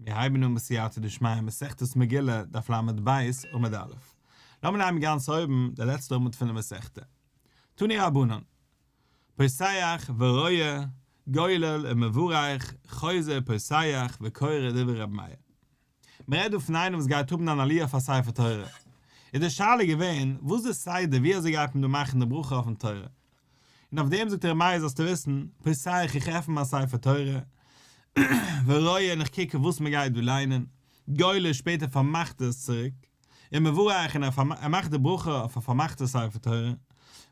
מיר הייבן אן בסייעתא דשמיא מסכת מגילה דף לב עמוד א'. לאמיר נעמען גאנץ אויבן די לעצטע עמוד פון די מסכתא. תנו רבנן. פותח ורואה, גולל ומברך, חוזר פותח וקורא דברי רבי מאיר. מען רעדט דא פון איינעם וואס גייט האבן אן עליה אויף א ספר תורה. איז די שאלה געווען, וואס איז די סדר ווי אזוי גייט מען דא מאכן די ברכה אויפן תורה? און אויף דעם זאגט ר' מאיר זאלסטו וויסן, פותח איך עפן מיין ספר תורה, ורואה און איך קוק וואס מען גייט דא ליינען, גולל שפעטער פארמאכט עס צוריק, און מברך און ער מאכט די ברכה אויף א פארמאכטע ספר תורה,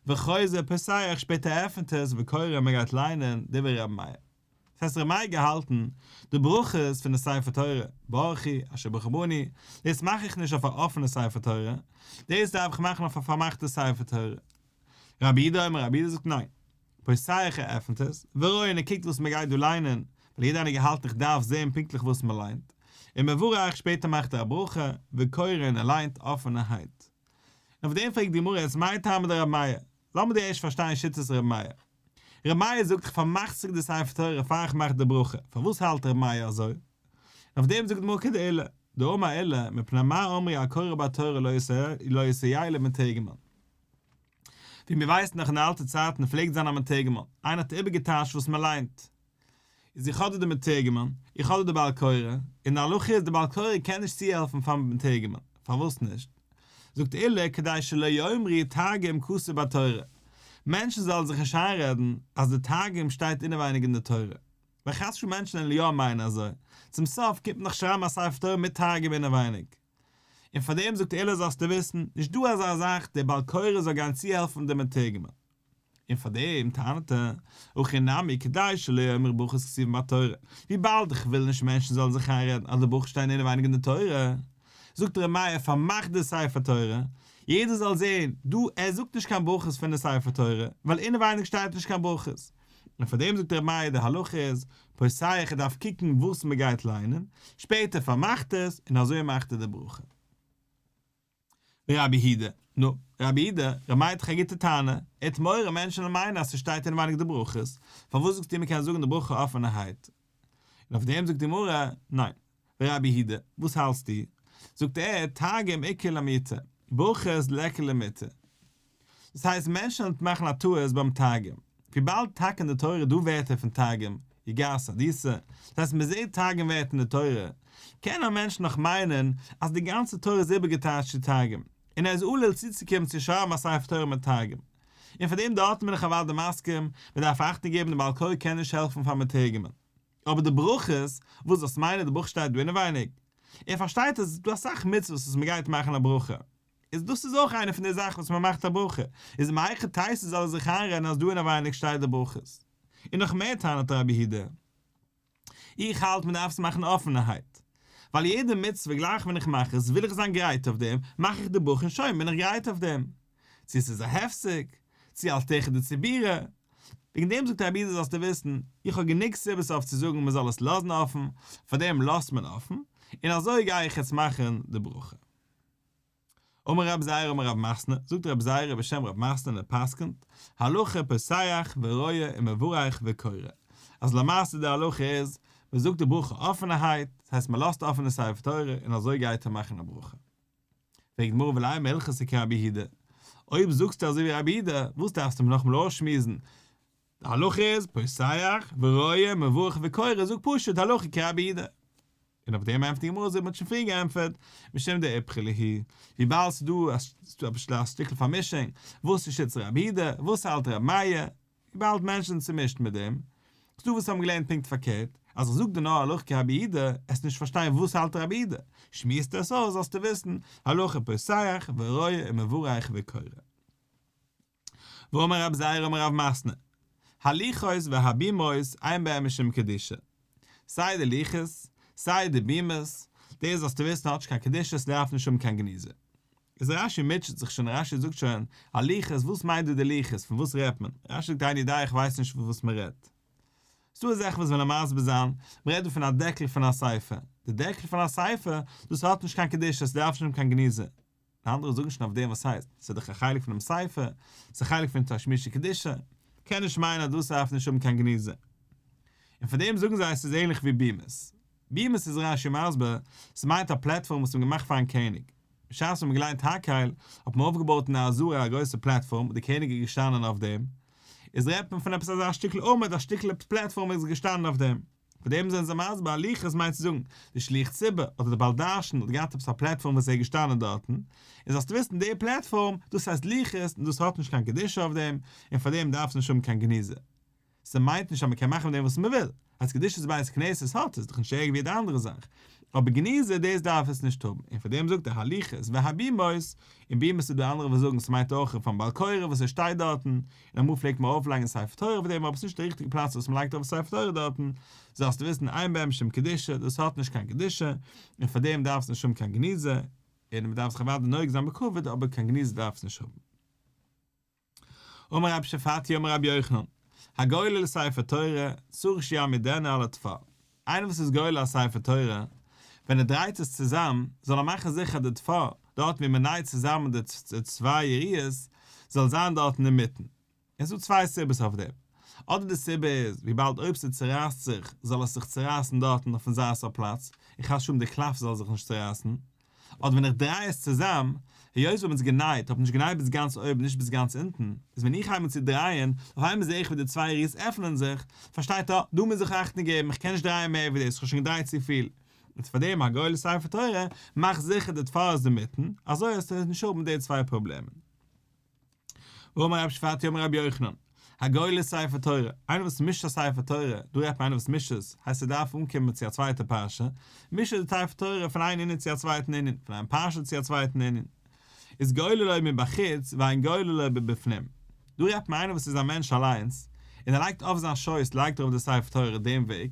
וחוזר פותח שפעטער עפנט עס וקורא און מען גייט ליינען דברי ר' מאיר. דאס הייסט ר' מאיר געהאלטן די ברכות פון די ספר תורה, ברכו, אשר בחר בנו, דאס מאך איך נישט אויף א אפענע ספר תורה, דאס דארף איך מאכן אויף א פארמאכטע ספר תורה. רבי יהודה אומר, רבי יהודה זאגט ניין. פותח ער עפנט עס, ורואה און ער קוקט וואס מען גייט דא ליינען, ווייל יעדער איינער געהאלטן איך דארף זען פונקטליך וואס מען ליינט, און מברך שפעטער מאכט ער א ברכה, וקורא און ער ליינט אפענערהייט. און אויף דעם פרעגט די גמרא יעצט מאי טעמא דרבי מאיר, לאמיר דיר ערשט פארשטיין שיטת רבי מאיר. רבי מאיר זאגט איך פארמאך צוריק די ספר תורה פאר איך מאך די ברכה, פארוואס האלט רבי מאיר אזוי? און אויף דעם זאגט די גמרא כדעולא, דאמר עולא, מפני מה אמרו הקורא בתורה לא יסייע לו מתורגמן. ווי מיר ווייסן נאך אין די אלטע צייטן פלעגט זיין א מתורגמן, איינער האט איבערגעטייטשט וואס מען ליינט. איז איך האב דא די מתורגמן, איך האב דא די בעל קורא, און די הלכה איז די בעל קורא קען נישט צוהעלפן פארן מתורגמן, פארוואס נישט? זאגט עולא כדי שלא יאמרו תרגום כתוב בתורה, מענטשן זאלן זיך נישט איינרעדן אז די תרגום שטייט אינעווייניג אין די תורה, ווייל חס ושלום מענטשן וועלן יא מיינען אזוי, צום סוף קומט מען נאך שרייבן א ספר תורה מיט תרגום אינעווייניג. און פאר דעם זאגט עולא זאלסטו וויסן, נישט דא אזא זאך דער בעל קורא זאל גיין צוהעלפן דעם מתורגמן. און פאר דעם טענה'ט ער, הכא נמי כדי שלא יאמרו ברכות כתובין בתורה, וויבאלד איך וויל נישט מענטשן זאלן זיך איינרעדן אז די ברכות שטייען אינעווייניג אין די תורה, זאגט ר' מאיר פארמאך די ספר תורה, יעדער זאל זען, דא ער זאגט נישט קיין ברכות פון די ספר תורה, ווייל אינעווייניג שטייט נישט קיין ברכות. און פאר דעם זאגט ר' מאיר די הלכה איז, פותח ער דארף קוקן וואס מען גייט ליינען, שפעטער פארמאכט עס, און אזוי מאכט ער די ברכה. רבי יהודה, נו, רבי יהודה, ר' מאיר האט דאך א גוטע טענה, ער האט מורא מענטשן וועלן מיינען אז ס'שטייט אינעווייניג די ברכות, פארוואס זאגסטו מ'קען זאגן די ברכה אפענערהייט? און אויף דעם זאגט די גמרא, ניין. רבי יהודה, וואס האלטסטו? זאגט ער, תרגום איכא למעוטי, ברכות ליכא למעוטי. דאס הייסט מענטשן וועלן מאכן א טעות ביים תרגום, וויבאלד טאקע אין די תורה איז דא ווערטער פון תרגום, יגעת סהדותא, דאס הייסט מען זעט תרגום ווערטער אין די תורה, קען א מענטש נאך מיינען אז די גאנצע תורה איז איבערגעטייטשט צו תרגום, און ער איז עלול צוצוקומען צו שרייבן א ספר תורה מיט תרגום. און פאר דעם דארטן בין איך אוודאי מסכים, מען דארף אכטונג געבן די בעל קורא קען נישט העלפן פאר מתורגמן. אבער די ברכות, וואס זאלסט מיינען די ברכה שטייט דא אינעווייניג? ער פארשטייט אז עס איז דא אסאך מצוות וואס מען גייט מאכן א ברכה, איז דאס איז אויך איינע פון די זאכן וואס מען מאכט א ברכה, איז מהיכא תיתי זאל ער זיך איינרעדן אז דא אינעווייניג שטייט די ברכות. און נאך מער טענה'ט רבי יהודה, איך האלט מען דארף עס מאכן אפענערהייט, ווייל יעדע מצוה גלייך ווען איך מאך עס וויל איך זיין גרייט אויף דעם, מאך איך די ברכה און שוין בין איך גרייט אויף דעם. צו עס איז א הפסק, צו אל תחד דציבורא. וועגן דעם זאגט רבי יהודה זאלסטו וויסן, איך האב גענוג סיבות אויף צו זאגן מען זאל עס לאזן אפן, פארדעם לאזט מען אפן, און אזוי גיי איך יעצט מאכן די ברכה. אמר רב זירא אמר רב מתנא, זאגט רב זירא בשם רב מתנא און ער פסק'נט, הלכה פותח ורואה ומברך וקורא, אז למעשה די הלכה איז, מען זאגט די ברכה אפענערהייט, דאס הייסט מען לאזט אפען די ספר תורה און אזוי גייט ער מאכן א ברכה. פרעגט די גמרא ולימא הלכתא כרבי יהודה, אויב זאגסטו אזוי ווי רבי יהודה, וואס דארפסטו מיר נאכאמאל אויסשמועסן, די הלכה איז פותח ורואה מברך וקורא, זאג פשוט הלכה כרבי יהודה. און אויף דעם ענטפערט די גמרא אזוי ווי מען האט שוין פריער געענטפערט, משום דאיפכא להו, וויבאלד ס'איז דא אביסל א שטיקל פארמישונג, וואס איז שיטת רבי יהודה, וואס האלט רבי מאיר, וויבאלד מענטשן זענען צומישט מיט דעם, ס'דא וואס האבן געלערנט פונקט פארקערט, אז איך זאג דיר נאר הלכה כרבי יהודה, עסט נישט פארשטיין וואס האלט רבי יהודה, שמועסט עס אויס זאלסטו וויסן, הלכה פותח ורואה ומברך וקורא. ואמר רב זירא אמר רב מתנא, הלוחות והבימות אין בהם משום קדושה. סיי די לוחות, סיי די בימות, דאס זאלסטו וויסן האט נישט קיין קדושה ס'דארף נישט האבן קיין גניזה. איז רש"י מוטשעט זיך שוין רש"י זאגט שוין, הלוחות וואס מיינט דא די לוחות פון וואס רעדט מען? רש"י זאגט איני יודע איך ווייס נישט פון וואס מען רעדט. ס'דא א זאך וואס וויל ער מסביר זיין, מען רעדט דא פון א דעקל פון א ספר, די דעקל פון א ספר, דאס האט נישט קיין קדושה ס'דארף נישט האבן קיין גניזה. די אנדערע זאגן שוין אויף דעם וואס הייסט, ס'איז דאך א חלק פונעם ספר, ס'איז א חלק פון תשמישי קדושה, קען נישט מיינען אז דאס דארף נישט האבן קיין גניזה. און פאר דעם זאגן זיי אז ס'איז ענליך ווי בימות. בימות איז רש"י מסביר, ס'מיינט א פלעטפארם וואס מ'האט געמאכט פארן קעניג. בשעת מ'האט געליינט הקהל, האט מען אויפגעבויט אין די עזרה א גרויסע פלעטפארם און די קעניג איז געשטאנען אויף דעם. איז רעדט מען פון עפעס אזא שטיקל עמוד, א שטיקל פלעטפארם וואס איז געשטאנען אויף דעם. פאר דעם זענען זיי מסביר הלוחות מיינט צו זאגן, די שליח ציבור אדער די בעל דרשן האט געהאט עפעס א פלעטפארם וואס ער איז געשטאנען דארטן, און זאלסטו וויסן די פלעטפארם, דאס הייסט לוחות און דאס האט נישט קיין קדושה אויף דעם, און פאר דעם דארף עס נישט האבן קיין גניזה. ס'מיינט נישט אז מ'קען מאכן מיט דעם וואס מ'וויל, אז קדושת בית הכנסת האט עס, דאך נישט ערגער ווי יעדע אנדערע זאך, אבער גניזה דאס דארף עס נישט האבן, און פאר דעם זאגט ער הלוחות והבימות, און בימות איז דא אנדערע וואס זאגן ס'מיינט אויך פארן בעל קורא וואס ער שטייט דארטן, און אמאל פלעגט מען ארויפלייגן ספר תורה אויף דעם אבער ס'נישט די ריכטיגע פלאץ וואס מ'לייגט ארויף ספר תורה דארטן, זאלסטו וויסן אין בהם שום קדושה, דאס האט נישט קיין קדושה, און פאר דעם דארף עס נישט האבן קיין גניזה, און מ'דארף זיך אוודאי נוהג זיין בכבוד אבער קיין גניזה דארף עס נישט האבן. אמר רב שפטיה אמר רבי יוחנן, הגולל ספר תורה, צריך שיעמידנה על התפר. איינער וואס איז גולל א ספר תורה, ווען ער דרייט עס צוזאם, זאל ער מאכן זיכער די תפר, דארט ווי מען נייט צוזאמען די צוויי יריעות, זאל זיין דארטן אינמיטן. און ס'דא צוויי סיבות אויף דעם. אדער די סיבה איז, וויבאלד אויב ס'צורייסט זיך, זאל עס זיך צורייסן דארטן אויפן זייט פלאץ, און חס ושלום די קלף זאל זיך נישט צורייסן. אדער ווען איך דריי עס צוזאם, היות ווען מ'האט עס גענייט האט מען נישט גענייט ביז גאנץ אויבן נישט ביז גאנץ אונטן, איז ווען איך הייב אן צו דרייען, אויף איינמאל זעה איך ווי די צוויי יריעות עפענען זיך, פארשטייט אה, דא מוז איך אכטונג געבן, איך קען נישט דרייען מער ווי דאס, איך האב שוין געדרייט צופיל. איז פאר דעם הגולל ספר תורה, מאך זיכער די תפר איז אינמיטן, אזוי וועסטו נישט האבן די צוויי פראבלעמען. ואמר רב שפטיה אמר רבי יוחנן, הגולל ספר תורה, איינער וואס מישט א ספר תורה, דא רעדט מען איינער וואס מישט עס, הייסט ער דארף אנקומען צו א צווייטע פרשה, מישט די ספר תורה פון איין ענין צו א צווייטן ענין, פון איין פרשה צו א צווייטן ענין, איז גוללו מבחוץ ואין גוללו מבפנים. דא רעדט מען איינער וואס איז א מענטש אליינס, און ער לייגט אויף זיין שויס לייגט ער אויף די ספר תורה דעם וועג,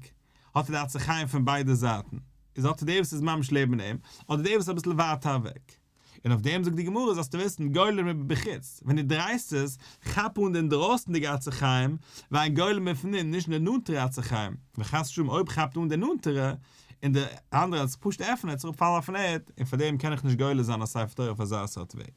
האט ער די עצי חיים פון ביידע זייטן, איז האט ער דער וואס איז ממש לעבן אים, אדער דער וואס איז אביסל ווייטער אוועק. און אויף דעם זאגט די גמרא זאלסטו וויסן גולל מבחוץ, ווען דו דרייסט עס, כאפ אן די אינדרויסנדיגע עצי חיים, ואין גולל מבפנים, נישט די נאנטערע עצי חיים, ווייל חס ושלום אויב כאפט אן די נאנטערע, און די אנדערע וועט זיך פשוט עפענען, וועט זיך אראפפאלן אויפן ערד, און פאר דעם קען איך נישט גולל זיין א ספר תורה אויף אזא סארט וועג.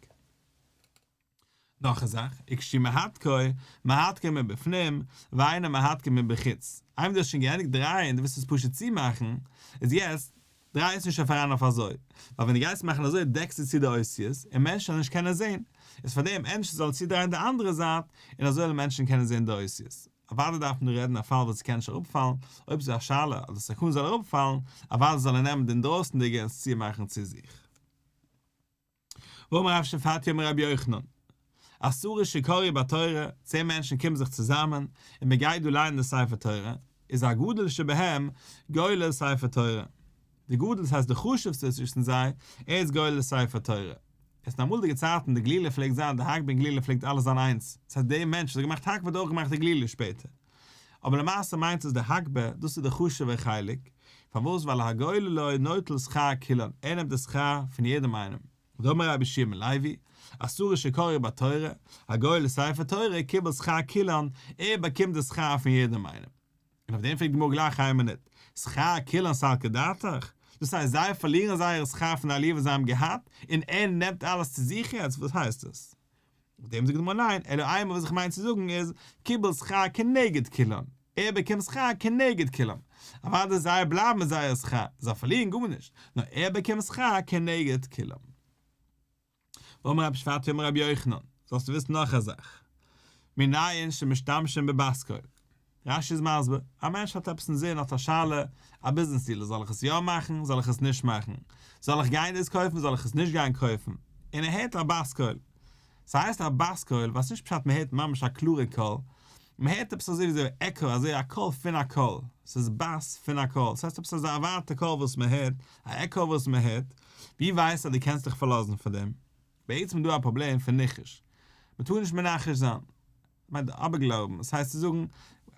נאך א זאך, וכשהוא מהדקו, מהדקו מבפנים, ואינו מהדקו מבחוץ. איינמאל דו האסט שוין געענדיגט דרייען, דו ווילסט עס פשוט צומאכן, איז יעצט, דריי עס נישט אויף אריין אויף אזוי, ווייל ווען דו גייסט מאכן אזוי דעקסטו צו די אותיות, און מענטשן וועלן נישט קענען זען. איז פארדעם ענדערש זאל צודרייען די אנדערע זייט, און אזוי וועלן מענטשן קענען זען די אותיות. אוודאי דארף מען דא רעדן א פאל וואס עס קען נישט אראפפאלן, אויב ס'איז א שאלה אז די סכנה זאל אראפפאלן, אוודאי זאל ער נעמען די אינדרויסנדיגע און עס צומאכן צו זיך. ואמר רב שפטיה אמר רבי יוחנן, עשרה שקראו בתורה, צען מענטשן קומען זיך צוזאמען, און מען גייט דא לייענען די ספר תורה, איז הגדול שבהם גולל ספר תורה. די גדול, דאס הייסט די חשוב'סטע צווישן זיי, ער איז גולל ספר תורה. עס אין אמאלדיגע צייטן די גלילה פלעגט זיין, די הגבה און גלילה פלעגט אלעס זיין איינס, דאס הייסט דער מענטש וואס האט געמאכט הגבה האט אויך געמאכט די גלילה שפעטער. אבער למעשה מיינט עס די הגבה, דאס איז די חשוב'ער חלק, פארוואס ווייל הגוללו נוטל שכר כולן, ער נעמט די שכר פון יעדעם איינעם. דאמר רבי יהושע בן לוי, עשרה שקראו בתורה, הגולל ספר תורה קיבל שכר כולן, ער באקומט די שכר פון יעדעם איינעם. און אויף דעם פרעגט די גמרא גלייך איין מינוט, שכר כולן סלקא דעתך? דאס הייסט זיי פארלירן זייער שכר פון די עליה וואס זיי האבן געהאט, און ער נעמט אלעס צו זיך יעצט, וואס הייסט עס? אויף דעם זאגט די גמרא ניין, אלא אימא וואס איך מיין צו זאגן איז, קיבל שכר כנגד כולן, ער באקומט שכר כנגד כולם, אוודאי זיי בלייבן מיט זייער שכר, זיי פארלירן גארנישט, נאר ער באקומט שכר כנגד כולם. ואמר רב שפטיה אמר רבי יוחנן, זאלסטו וויסן נאך א זאך, מנין שמשתמשים בבת קול, רש"י איז מסביר, א מענטש האט עפעס אינזין, האט א שאלה, א ביזנעס דיעל, זאל איך עס יא מאכן, זאל איך עס נישט מאכן, זאל איך גיין דאס קויפן, זאל איך עס נישט גיין קויפן, און ער הערט א בת קול, ס'הייסט א בת קול ווייל ס'נישט פשט מ'הערט ממש א קלארע קול, מ'הערט עפעס אזוי ווי אזוי עקא, אזוי א קול פון א קול, ס'איז בת פון א קול, ס'הייסט עפעס אזא ווייטע קול וואס מ'הערט, א עקא וואס מ'הערט, ווי ווייסטו אז דו קענסט דיך פארלאזן פאר דעם? בעצם איז דא א פראבלעם פון ניחוש, מ'טאר נישט מנחש זיין, מיינט אבערגלויבן, עס הייסט צו זאגן,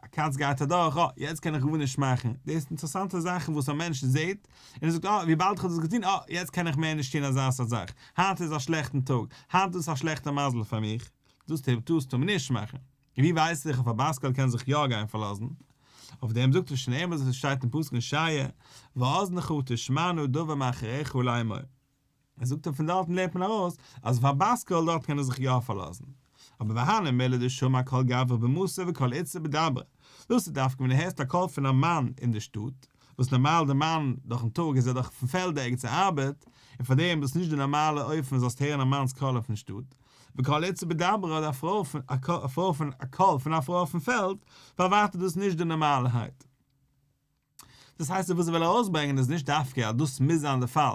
א קאץ גייט אדורך, אה, יעצט קען איך גארנישט מאכן. דאס איז אינטערעסאנטע זאכן וואס א מענטש זעט, און ער זאגט, אה, וויבאלד איך האב דאס געטון, אה, יעצט קען איך מער נישט טון אזא סארט זאך. היינט איז א שלעכטן טאג, היינט איז א שלעכטע מזל פאר מיך. דאס טארסטו נישט מאכן. און ווי ווייס איך אויף א בת קול קען זיך יא גיין פארלאזן? אויף דעם זאגט ער שנאמר וואס עס שטייט אין פסוק אין ישעיה, ואזנך תשמענה דבר מאחריך לאמור. ער זאגט אז פון דארטן לערנט מען ארויס אז אויף א בת קול דארט קען ער זיך יא פארלאזן. אבער והני מילי דשמע קול גברא במתא וקול איתתא בדברא, דאס איז דווקא ווען דו הערסט א קול פון א מאן אין די שטאט, וואס נארמאל די מאן דורכן טאג איז ער דאך אויפן פעלד ערגעץ צו ארבעט, און פאר דעם דאס נישט די נארמאלע אופן זאלסט הערן א מאנ'ס קול אויפן שטאט, וקול איתתא בדברא אדער א פרוי פון א פרוי פון א קול פון א פרוי אויפן פעלד, ווייל ווייטער דאס נישט די נארמאלהייט. דאס הייסט וואס ער וויל ארויסברענגען איז נישט דווקא אז דאס מוז זיין די פאל,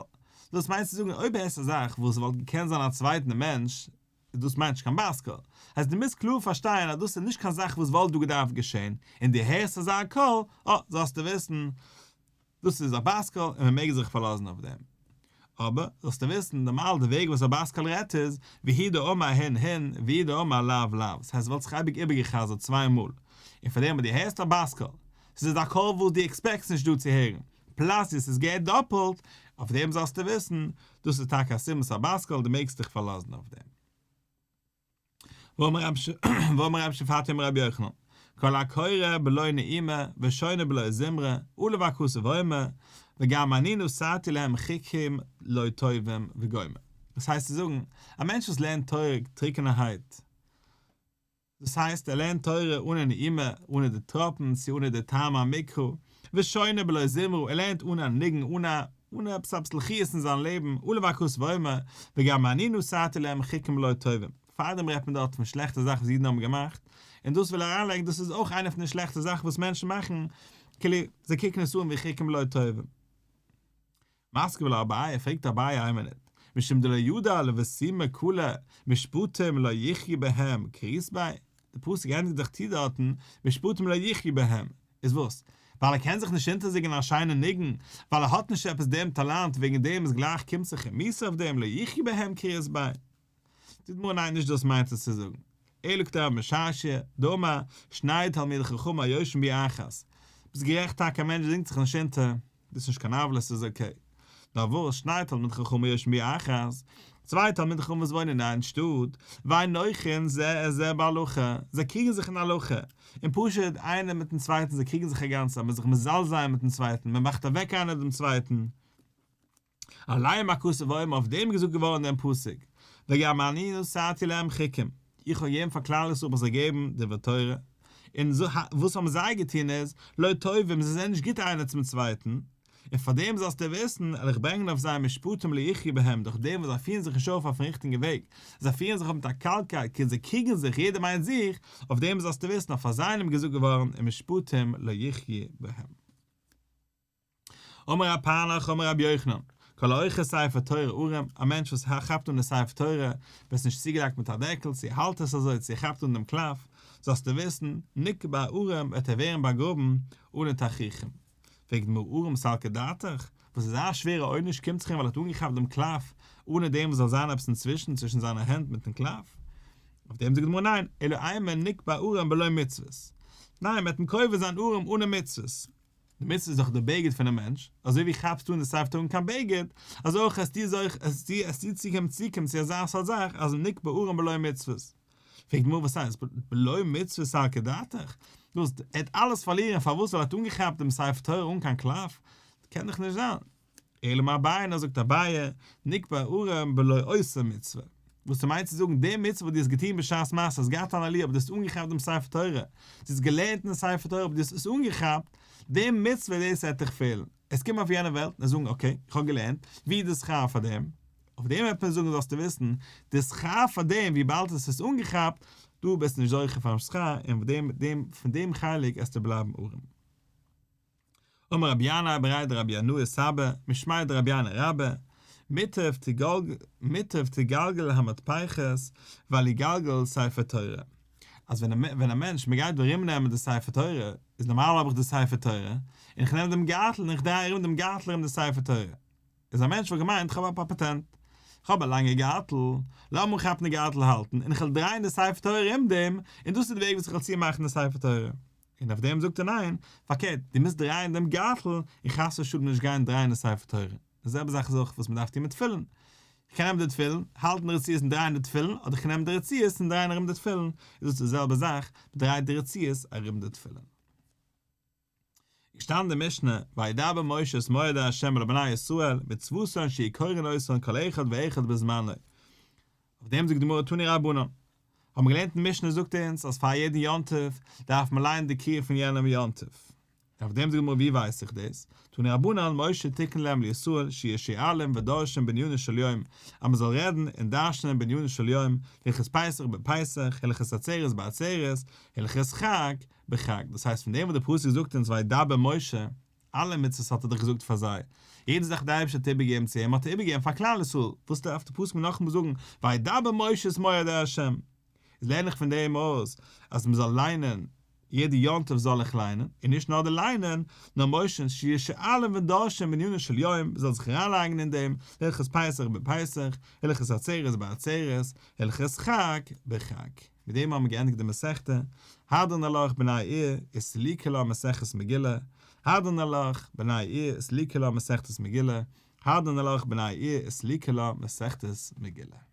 דאס מיינט צו זאגן אויב הערסט א זאך וואס וואלט געקענט זיין א צווייטן מענטש, איז דאס מיינט נישט קיין בת קול, הייסט דו מוזט קלאר פארשטיין אז דאס איז נישט קיין זאך וואס וואלט דא געדארפט געשען, און דו הערסט אזא קול, אה, זאלסטו וויסן, דאס איז א בת קול און מען מעג זיך פארלאזן אויף דעם. אבער, זאלסטו וויסן, נארמאל די וועג וואס א בת קול רעדט איז, והוא דאמר הין הין, והוא דאמר לאו לאו, ס'הייסט ס'וואלט זיך אייביג איבערגע'חזר'ט צוויי מאל, און פאר דעם אז דו הערסט א בת קול, ס'איז א קול וואס דו עקספעקטסט נישט דא צו הערן, פלאס עס איז געהערט דאפלט, אויף דעם זאלסטו וויסן, דאס איז טאקע א סימן ס'איז א בת קול, דו מעגסט דיך פארלאזן אויף דעם. ואמר רב שפטיה אמר רבי יוחנן, כל הקורא בלא נעימה ושונה בלא זמרה, עליו הכתוב אומר, וגם אני נתתי להם חוקים לא טובים וגומר. דאס הייסט צו זאגן, א מענטש וואס לערנט תורה טרוקענערהייט, דאס הייסט ער לערנט תורה אנע נעימה, אנע די טראפן, צו אנע די טעם המקרא, ושונה בלא זמרה, ער לערנט אן א ניגון, אן א אן עפעס אביסל חיות אין זיין לעבן, עליו הכתוב אומר, וגם אני נתתי להם חוקים לא טובים, פארדעם רעדט מען דארט פון שלעכטע זאכן וואס אידן האבן געמאכט, און דאס וויל ער אריינלייגן דאס איז אויך איינע פון די שלעכטע זאכן וואס מענטשן מאכן, כאילו זיי קוקן עס אן ווי חוקים לא טובים. מתקיף לה אביי, פרעגט אביי איין מינוט, משום דלא ידע לבסומי קלא משפטים לא יחיה בהם כרית ביה, די פסוק ענדיגט זיך צו דארטן משפטים לא יחיה בהם, איז וואס? ווייל ער קען זיך נישט אונטערזינגען א שיינע ניגון, ווייל ער האט נישט עפעס דעם טאלאנט וועגן דעם איז גלייך קומט זיך אים מיתה אויף דעם לא יחיה בהם כרית ביה? זאגט די גמרא ניין נישט דאס מיינט עס צו זאגן, אלא כדרב משרשיא, דאמר, שני תלמידי חכמים היושבים בעיר אחת, ביסט גערעכט טאקע א מענטש זינגט זיך נישט אונטער, דאס איז נישט קיין עוולה ס'איז okay. נאר וואס, שני תלמידי חכמים היושבים בעיר אחת, צוויי תלמידי חכמים וואס וואוינען אין איין שטאט, ואין נוחין זה את זה בהלכה, זיי קריגן זיך אין הלכה, און פשוט איינער מיטן צווייטן זיי קריגן זיך א גאנצע צייט, מ'איז זיך מזלזל מיטן צווייטן, מ'מאכט אוועק איינער דעם צווייטן. עליהם הכתוב אומר אויף דעם איז געזאגט געווארן דעם פסוק, וגם אני נתתי להם חוקים, איך האב געגעבן פאר כלל ישראל איך זאל געבן דבר תורה, און וואס האבן זיי געטון איז, לא טובים, זיי זענען נישט גוט איינער צום צווייטן, און פאר דעם זאלסטו וויסן, וועל איך ברענגען אויף זיי משפטים לא יחיו בהם, דורך דעם וואס זיי פירן זיך נישט אויף אויפן ריכטיגן וועג, זיי פירן זיך אויף מיט א קאלטקייט, כאילו זיי קריגן זיך, יעדער מיינט זיך, אויף דעם זאלסטו וויסן, אויף אזא איינעם איז געזאגט געווארן, ומשפטים לא יחיו בהם. אמר רב פרנך אמר רבי יוחנן, כל האוחז ספר תורה ערום, א מענטש וואס כאפט אן די ספר תורה, ווען עס איז נישט צוגעדעקט מיט א דעקל, צו ער האלט עס אזוי, צו ער כאפט אן דעם קלף, זאלסטו וויסן, נקבר ערום, וועט ער ווערן באגראבן אנע תכריכים. פרעגט די גמרא ערום סלקא דעתך, וואס אזא שווערע עונש קומט זיך אים ווייל ער האט אנגעכאפט דעם קלף, אנע דעם וואס זאל זיין עפעס אינצווישן צווישן זיינע הענט מיטן קלף? אויף דעם זאגט די גמרא ניין, אלא אימא נקבר ערום בלא מצוות. ניין, מען וועט אים קובר זיין ערום אנע מצוות. די מצוה איז דאך די בגד פונעם מענטש, אזוי ווי כאפסטו אן די ספר תורה אן קיין בגד, אזוי אויך עסטו זוכה עסטו עסטו צוקומען צוקומען צו אזא סארט זאך אז נקבר ערום בלא מצוות. פרעגט די גמרא וואס הייסט בלא מצוות סלקא דעתך? דאס ער וועט אלעס פארלירן פארוואס ווייל ער האט אנגעכאפט דעם ספר תורה אן קיין קלף? קען דאך נישט זיין. אלא אמר אביי נאר זאגט אביי, נקבר ערום בלא עושה מצוה. וואס ס'מיינט צו זאגן, די מצוה וואס דו האסט געטון בשעת מעשה, האסט געהאט אן עליה אבער דו האסט אנגעכאפט דעם ספר תורה, דו האסט געלערנט אין ספר תורה אבער דו האסט עס אנגעכאפט, די מצוה דאס וועט דיך פעלן. עס קומט אויף יענע וועלט און זאגן okay, איך האב געלערנט, ווי איז די שכר פאר דעם? אויף דעם וועט מען זאגן זאלסטו וויסן, די שכר פאר דעם וויבאלד עס איז אנגעכאפט, דו ביסט נישט זוכה פאר'ן שכר און פון דעם חלק עסטו בלייבן ארעם. אמר רבי ינאי בריה דרבי ינאי סבא, משמיה דרבי ינאי רבה, מוטב מוטב תגלגל המטפחת ואל יגלגל ספר תורה. אז ווען ווען א מענטש מען גייט ארום נעמען די ספר תורה, איז נארמאל האב איך די ספר תורה, און איך נעם דעם גארטל און איך דריי ארום דעם גארטל ארום די ספר תורה. איז א מענטש וואלט געמיינט איך האב א פאטענט, איך האב א לאנגע גארטל, לאמיר כאפן די גארטל האלטן און איך וועל דרייען די ספר תורה ארום דעם, און דאס איז די וועג וואס איך וועל צומאכן די ספר תורה. און אויף דעם זאגט ער ניין, פארקערט, דו מוזט דרייען דעם גארטל, און חס ושלום נישט גיין דרייען די ספר תורה. די זעלבע זאך איז אויך וואס מען דארף טון מיט תפילין. איך קען נעמען די תפילין, האלטן די רצועות און דרייען די תפילין, אדער איך קען נעמען די רצועות און דרייען ארום די תפילין, איז דאס די זעלבע זאך, מען דרייט די רצועות ארום די תפילין. געשטאנען די משנה, וידבר משה את מועדי ה' אל בני ישראל, מצוותן שיהיו קורין אותן כל אחד ואחד בזמנו. אויף דעם זאגט די גמרא תנו רבנן. האבן מיר געלערנט אין משנה זאגט אונז אז פאר יעדן יום טוב דארף מען לייענען די קריאה פון יענעם יום טוב. אויף דעם זאגט די גמרא ווי ווייס איך דאס? תנו רבנן משה תיקן להם לישראל שיהיו שואלים ודורשים בענינו של יום, אז מען זאל רעדן און דרש'נען בענינו של יום, הלכות פסח בפסח, הלכות עצרת בעצרת, הלכות חג בחג. דאס הייסט פון דעם וואס דער פסוק זאגט אונז וידבר משה, אלע מצוות האט ער דאך געזאגט פאר זיי, יעדע זאך די אייבערשטער האט איבערגעגעבן צו אים האט ער איבערגעגעבן פאר כלל ישראל, וואס דארף דער פסוק נאכאמאל זאגן וידבר משה את מועדי השם? איז לערן איך פון דעם אויס אז מען זאל ליינען, יעדע יום טוב זאל איך ליינען, און נישט נאר די ליינען, נאר משה שיהיו שואלים ודורשים בענינו של יום, מען זאל זיך אריינלייגן אין דעם, הלכות פסח בפסח, הלכות עצרת בעצרת, הלכות חג בחג. מיט דעם האבן מיר געענדיגט די מסכתא, הדרן עלך בני עיר וסליקא לה מסכת מגילה, הדרן עלך בני עיר וסליקא לה מסכת מגילה, הדרן עלך בני עיר וסליקא לה מסכת מגילה.